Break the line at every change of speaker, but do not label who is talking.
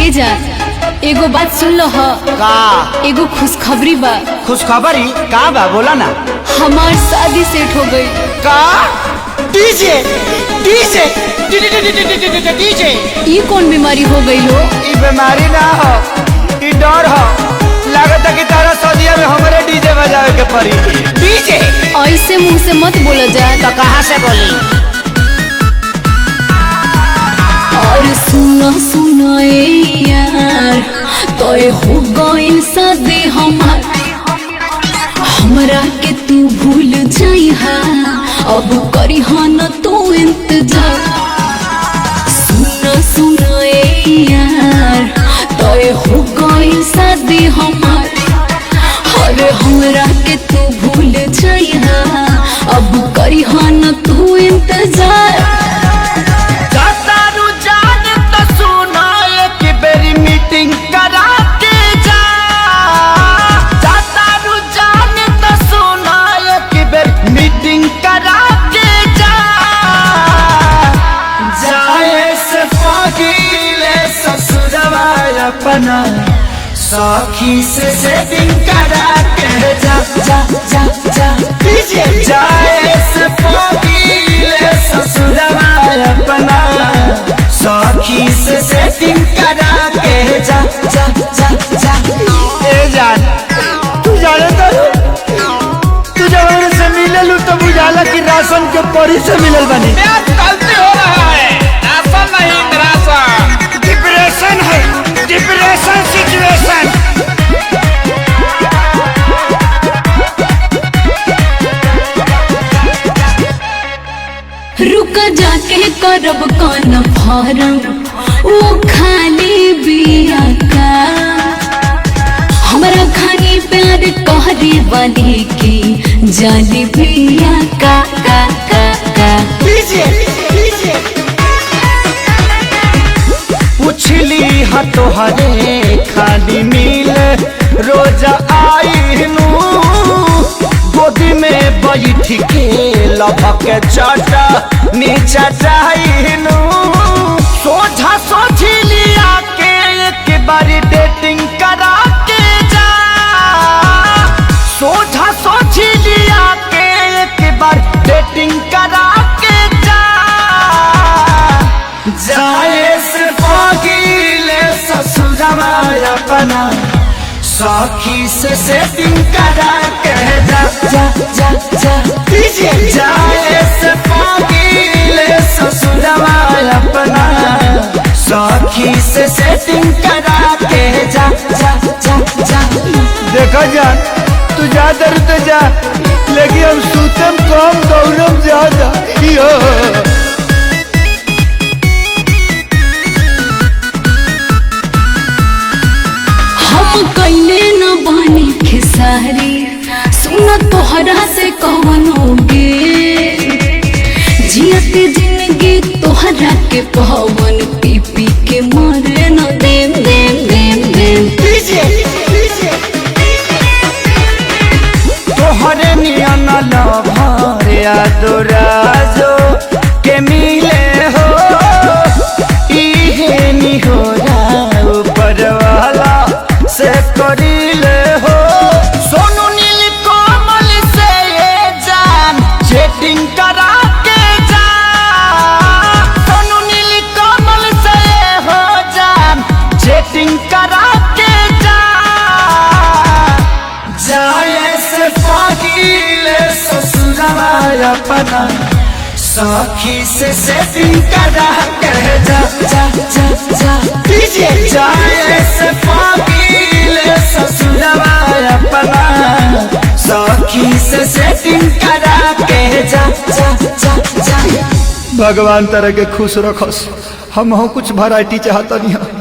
ए जा, एगो बात सुन लो ह।
का?
एगो खुशखबरी बा।
खुशखबरी का बा, बोला ना।
हमार शादी सेट हो गई।
का? DJ DJ DJ.
ई कौन बीमारी हो गई हो?
ई बीमारी ना हो, ई डर हो। लागत कि तारा सदिया में हमरे डीजे बजावे के पड़ी। डीजे।
ऐसे मुंह से मत बोला जा।
तो कहाँ से बोली?
और सुनो सुनो ए यार, तोय हो गइल शादी हमार। हमरा के तू भूल जाइहा, अब करी न तू इंतजार। सुनो सुनो ए यार, तोय हो गइल शादी हमार। अरे हमरा के तू भूल जाइहा, अब करी न तू इंतजार।
तारू जान तो सुना, एक बेरी मीटिंग करा के जा। तारू जान तो सुना, एक बेरी मीटिंग करा के जा। जाए से पहिले ससुरवा अपना सखी से सेटिंग करा के जा जा जा जा। जाए से पहिले ससुरवा अपना सखी से सेटिंग करा के जा जा जा जा। ए जान, तू जाने तो तू जब हमरे से मिले लू तो बुझाला कि राशन के परी से मिलल बनी।
गलती हो रहा है, राशन नहीं राशन।
डिप्रेशन है, डिप्रेशन सिचुएशन।
रुक जाके करब कौन फॉर्म, वो खाली बिया का। हमरा खानी प्यार कहरे वाली की जाली बिया का का का का।
पुछली ह तोहरे खाली मिल रोज आई नू, गोदी में बैठ के लभक चटा नीचा चाही नू। सोझा सोझी लिया के एक बारी डेटिंग करा के जा। सोझा सोझी लिया के एक बार डेटिंग करा के जा। जाए से पहिले ससुरवा अपना सखी से सेटिंग करा के जा जा जा जा। जाए से पहिले ससुरवा अपना सखी से सेटिंग करा के जा जा जा जा। देखो जान, तू जा दर तो जा, लेकिन हम सूतम कम दौड़म ज्यादा। यो
हम कैले न बानी खेसारी, सुन तोहरा से कवनो गे। जियते जिंदगी तोहरा के पवन पी पी के मरे न देम देम देम देम।
तोहरे नियन लभरे दुराजो के मिले हो, इहे निहोरा ऊपर वाला से करीले हो। सोनू नील कोमल से ये जान चेटिंग करा के जा। सोनू नील कोमल से ये हो जान चेटिंग करा के जा। जाए से पहिले ससुरवा अपना सखी से सेटिंग करा के जा जा जा जा। जाए से पहिले ससुरवा अपना सखी से सेटिंग करा के जा जा जा जा। भगवान तरह के खुश रखस, हम कुछ वैरायटी चाहता नहीं।